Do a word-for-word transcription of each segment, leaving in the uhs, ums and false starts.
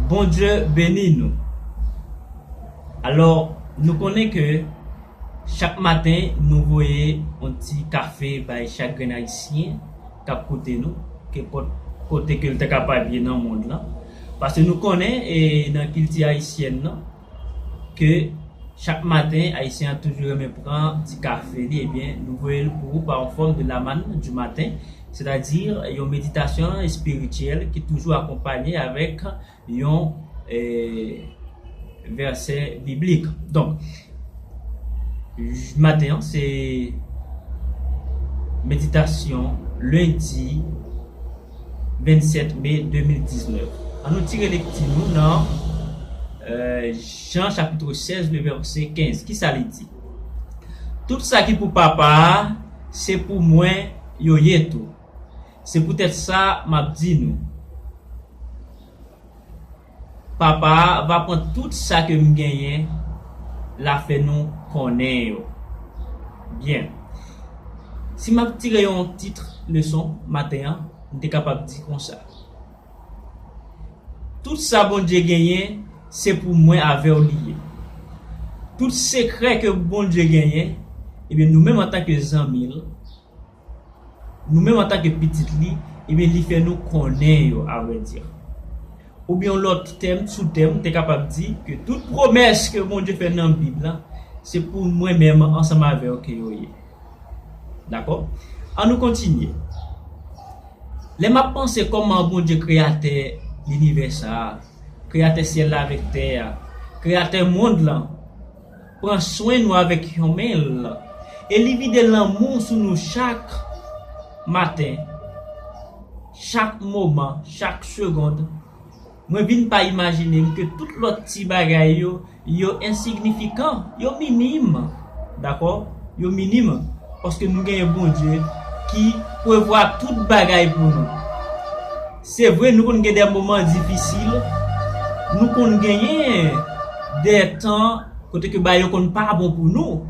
Bondye beni nou. Alò, nou konnen ke chak maten, nou voye yon ti kafe bay chak grenn Ayisyen k ap koute nou, kenpòt kote ke l ta kapab ye nan mond lan. Paske nou konnen, e, nan kilti ayisyèn nan, ke chak maten, Ayisyen an toujou renmen pran ti kafe li, ebyen, nou voye l pou ou pa yon fòm de la manne du matin, sètadi yon meditasyon espirityèl ki toujou akonpaye avèk yon, e, vèsè biblik. Donk, j-, maten an, se meditasyon lendi vennsèt me de mil diznèf. Ann nou tire lekti nou nan, e, Jan chapit sèz, le vèsè kenz. Kisa li di? Tout sa ki pou Papa a, se pou mwen yo ye tou. Se poutèt sa m ap di nou, Papa a va pran tout sa ke m genyen la fè nou konnen yo. Byen. Si m ap tire yon tit leson maten an, m te kapab di konsa. Tout sa Bondye genyen, se pou mwen avè w li ye. Tout sekrè ke Bondye genyen, ebyen, nou menm antanke zanmi l, nou menm antanke pitit li, ebyen, li fè nou konnen yo, a vrè di. Oubyen yon lòt tèm, sou tèm, te kapab di ke tout pwomès ke Bondye fè nan Bib la, se pou mwen menm ansanm avè w ke yo ye. Dakò? Ann nou kontinye. Lè m ap panse kòman Bondye kreyatè linivè sa a, kreyatè syèl la avèk tè a, kreyatè mond lan, pran swen nou avèk yon men l, e li vide lanmou sou nou chak maten, chak moman, chak segond, mwen vin pa imajine m ke tout lòt ti bagay yo, yo ensignifikan, yo minim. Dakò? Yo minim. Paske nou gen yon Bondye ki prevwa tout bagay pou nou. Se vre, nou konn gen de moman difisil, nou konn genyen de tan kote ke bagay yo konn pa bon pou nou.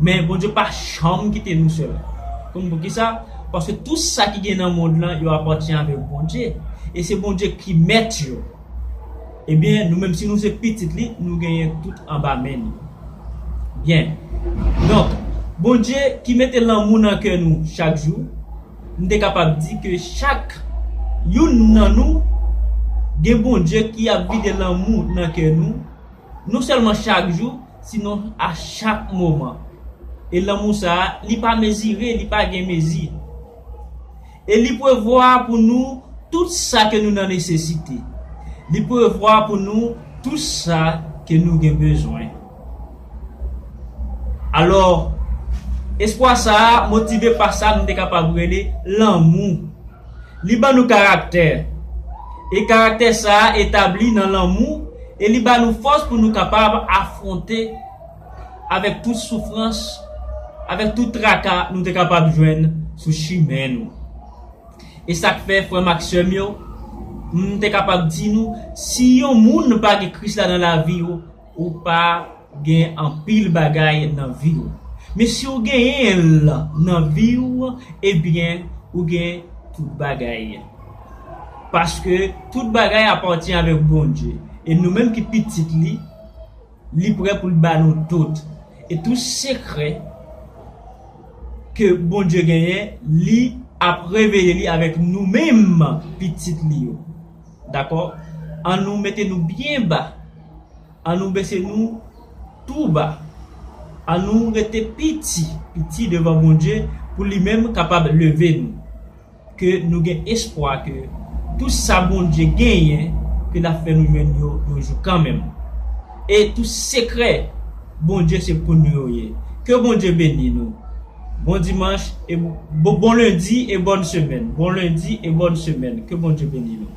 Men Bondye pa janm kite nou sèl. Konn poukisa? Paske tout sa ki gen nan mond lan, yo apatyen avèk Bondye. E se Bondye ki mèt yo. Ebyen, nou menm si nou se pitit li, nou genyen tout anba men li. Byen. Donk, Bondye ki mete lanmou nan kè nou chak jou, m te kapab di ke chak youn nan nou gen Bondye ki ap vide lanmou nan kè nou, non sèlman chak jou, sinon a chak moman. E lanmou sa a, li pa mezire, li pa gen mezi. E li prevwa pou nou tout sa ke nou nan nesesite. Li prevwa pou nou tout sa ke nou gen bezwen. Alò, espwa sa a motive pa sa nou te kapab rele lanmou. Li ban nou karaktè. E karaktè sa a etabli nan lanmou e li ba nou fòs pou nou kapab afwonte avèk tout soufrans, avèk tout traka nou te kapab jwenn sou chimen nou. E sa k fè, frè m ak sè m yo, m te kapab di nou, si yon moun pa gen Kris la nan lavi w, ou pa gen anpil bagay nan vi w. Men si w genyen l nan vi w, ebyen, ou gen tout bagay. Paske tout bagay apatyen avèk Bondye. E nou menm ki pitit li, li prè pou l ba nou tout. E tout sekrè ke Bondye genyen, li ap revele li avèk nou menm pitit li yo. Dakò? An nou mete nou byen ba. An nou bese nou tou ba. An nou rete piti, piti devan Bondye pou li menm kapab leve nou. Ke nou gen espwa ke tout sa Bondye genyen, ke l ap fè nou jwenn yo yon jou kanmenm. E tout sekrè Bondye se pou nou yo ye. Ke Bondye beni nou. Bon dimanch e bon, bon lendi e bòn semèn. Bon lendi e bòn semèn. Ke Bondye beni nou.